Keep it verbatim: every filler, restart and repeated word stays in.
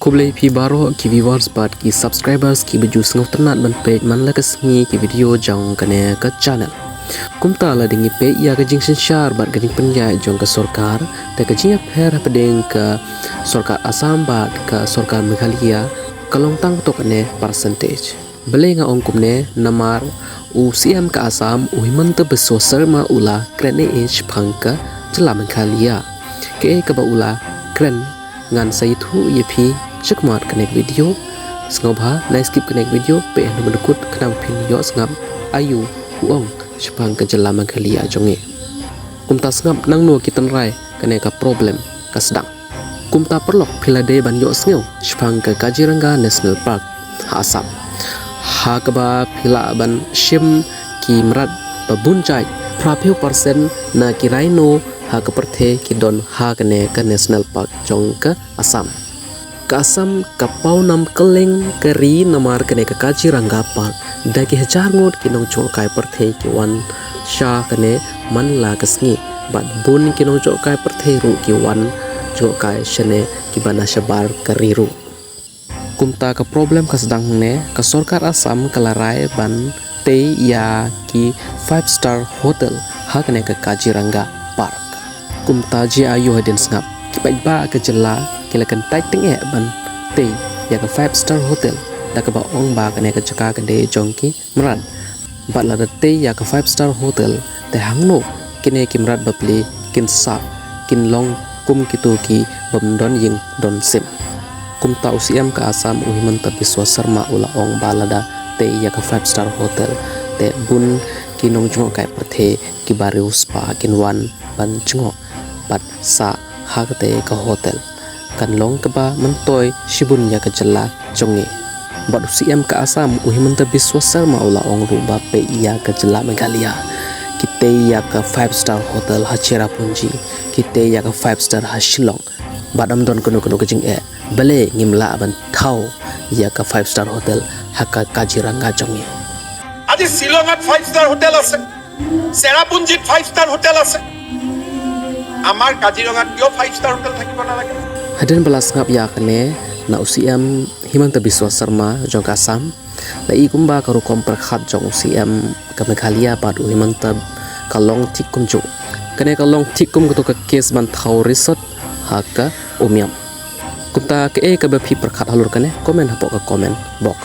Khublei phi baroh ki viewers bad ki subscribers kiba ju sngewtynnat ban peit man la ka sngi ki video jong kane ka channel. Kumta lada ngi peit ïa ka jingsynshar bad ka jingpynïaid jong ka sorkar, te ka jingïapher hapdeng ka sorkar Assam bad ka sorkar Meghalaya ka long tang katto katne percentage. Balei nga ong kumne? Namar u C M ka Assam, u Himanta Biswa Sarma, u la kren ei ei shaphang ka jylla Meghalaya. Kaei kaba u la kren, ngan sa ïathuh ïa phi shakhmat kane ka video. Sngewbha nai skip kane ka video, peit haduh ban kut khnang phin ïoh sngap aïu u ong shaphang ka jylla Meghalaya jong ngi. Kumta sngap nangno ki tynrai kane ka problem ka sdang. Kumta paralok, phi la dei ban ïohsngew shaphang ka Kaziranga National Park ha Assam, ha kaba phi lah ban shim ki mrad ba bun jait. Phra phew percent na ki rhino ha ka pyrthei ki don ha kane ka National Park jong ka Assam. Ka Assam ka paw nam kylleng ka ri namar kane ka Kaziranga Park. Da ki hajar ngut ki nongjngohkai pyrthei ki wan sha kane man la ka sngi, bad bun ki nongjngohkai pyrthei ruh ki wan jngohkai shane, kiba na shabar ka ri ruh. Kumta ka problem ka sdang hangne, ka sorkar Assam ka la rai ban tei ïa ki five star hotel ha kane ka Kaziranga Park. Kumta jia aïu hadien sngap, ki paidbah ka jylla ki la kyntait tyngeh ban tei ïa ka five star hotel, da kaba ong ba kane ka jaka ka dei jong ki mrad. Bad lada tei ïa ka five star hotel, te hangno kine ki mrad bapli kin sah, kin long kum kito ki bym don ïing don sem? Kumta u C M ka Assam, u Himanta Biswa Sarma, u la ong ba lada tei ïa ka five star hotel, te bun ki nongjngohkai pyrthei kiba riewspah kin wan ban jngoh bad sah ha kata ka hotel. Kan long kaba myntoi shibun ïa ka jylla jong ngi. Bad u C M ka Assam, u Himanta Biswa Sarma, u la ong ruh ba peit ïa ka jylla Meghalaya, ki tei ïa ka five star hotel ha Cherrapunji, ki tei ïa ka five star ha Shillong. Bad ym don kano kano ka jingeh, balei ngim lah ban thaw ïa ka five star hotel ha ka Kaziranga jong ngi? আজি শ্বিলঙত ফাইভ ষ্টাৰ হোটেল আছে, চেৰাপুঞ্জীত ফাইভ ষ্টাৰ হোটেল আছে, আমাৰ কাজিৰঙাত কিয় ফাইভ ষ্টাৰ হোটেল থাকিব নালাগে? Hadien ba la sngap ïa kane na u C M Himanta Biswa Sarma jong ka Assam, la i kumba ka rukom pyrkhat jong u C M ka Meghalaya bad u Himanta ka long thik kumjuh. Kane ka long thik kum kato ka case ban thaw resort ha ka Umiam. Kumta kaei kaba phi pyrkhat halor kane, comment hapoh ka comment box.